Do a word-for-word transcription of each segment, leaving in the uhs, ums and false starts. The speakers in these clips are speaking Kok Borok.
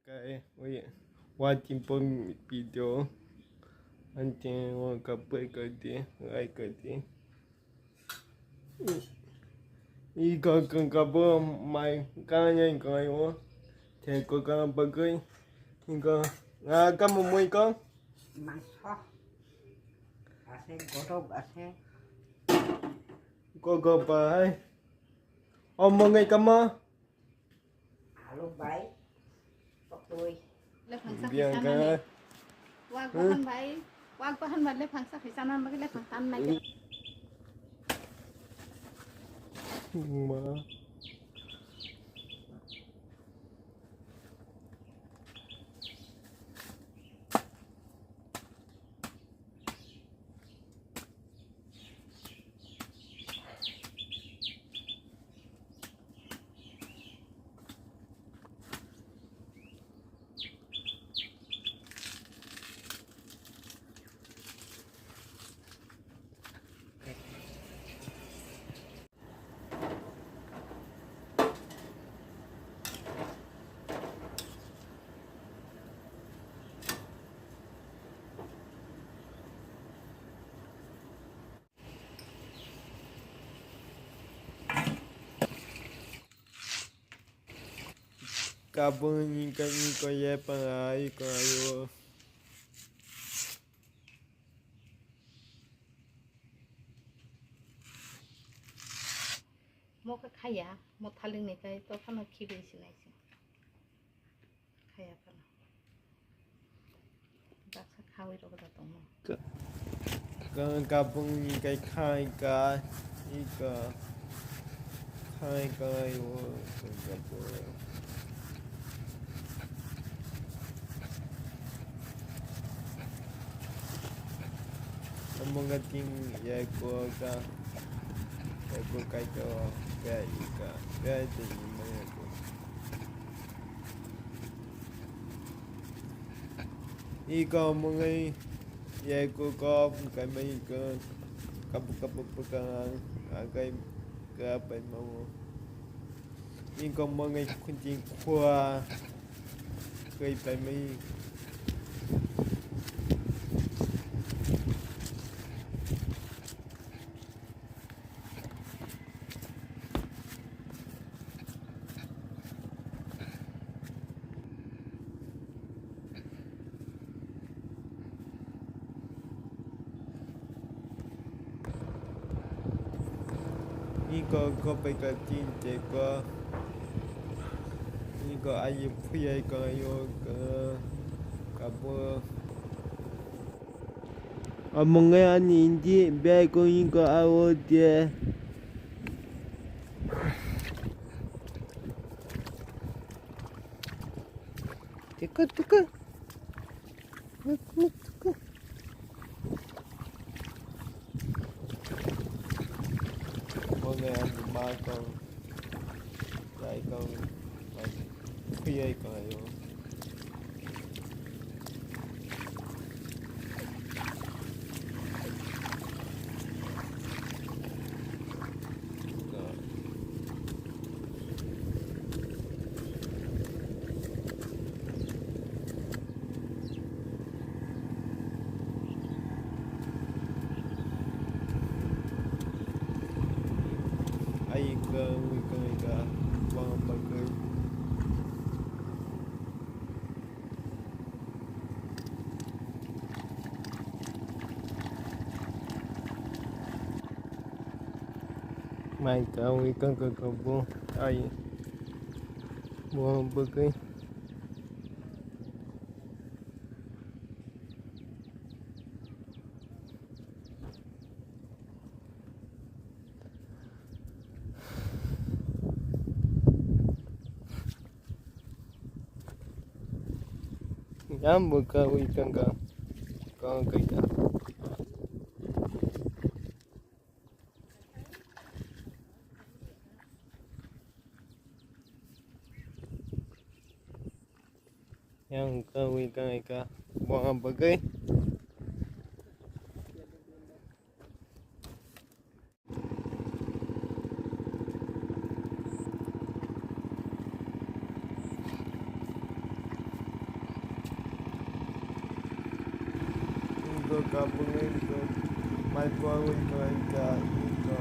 Kai, oi, watching pon video. Ante, wa kapai kati, ai kati. I ka, ka, ka bo mai, ka nyai ka yo. Te ko ka bagui. Iko, nga ka mo moi ko. Mangso. Ase, godok ase. Ko ko bai. O mo ngai ka mo. Alu bai, tokoi. Lephang sa Biang kisa ka. Nani. Wak bahan bai, wak bahan bai lephang sa kisa nan bagi lephang tan nai. Ma. Kabung ni kani ko ye pa ai ko ayo. Mo khe khaya, mo thaling ni kai to phano khibi sinai se. Khaya phano. Baksa khawi rok da tongmo. Ka-, ka-, kabung ni kai khai ka, i ka, khai ka, i wo, ka, ka, ka. Omo wngkha tin yako ka, yako kaito, bia ika, bia tei ima yako. Iko omo wngwi yako kok wngkha mai iko, kabu kabu bwkang ang, akai ka paimao. Iko omo wngwi khunching khua. Kaipai mai. Iko kopai ka tin tei ko. Iko ayi phuyai ko ayo ko kabo. Omonge ani indi beko iko awo de. Teka teka. Nuk nuk teka. Omonge ani ma ko. Lai kong, like, kuyai kong ayo. Ai ka, wi ka, wi ka, wang pa ka. Mai ka, wi ka, ka, ka, bo, ai, bo, bo, ka. Yang buka wi kangka kangka. Yang ka wi ka ika buang bagwi. Kapungwi kok mai pogwi khlai ka iko.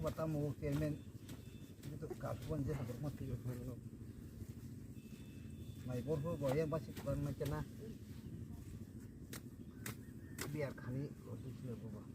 Kota mo chairman itu kapon je habar mo tiyo. Mai bor ho boya basi kurang na kena. Biar khani lo tu sini bobo.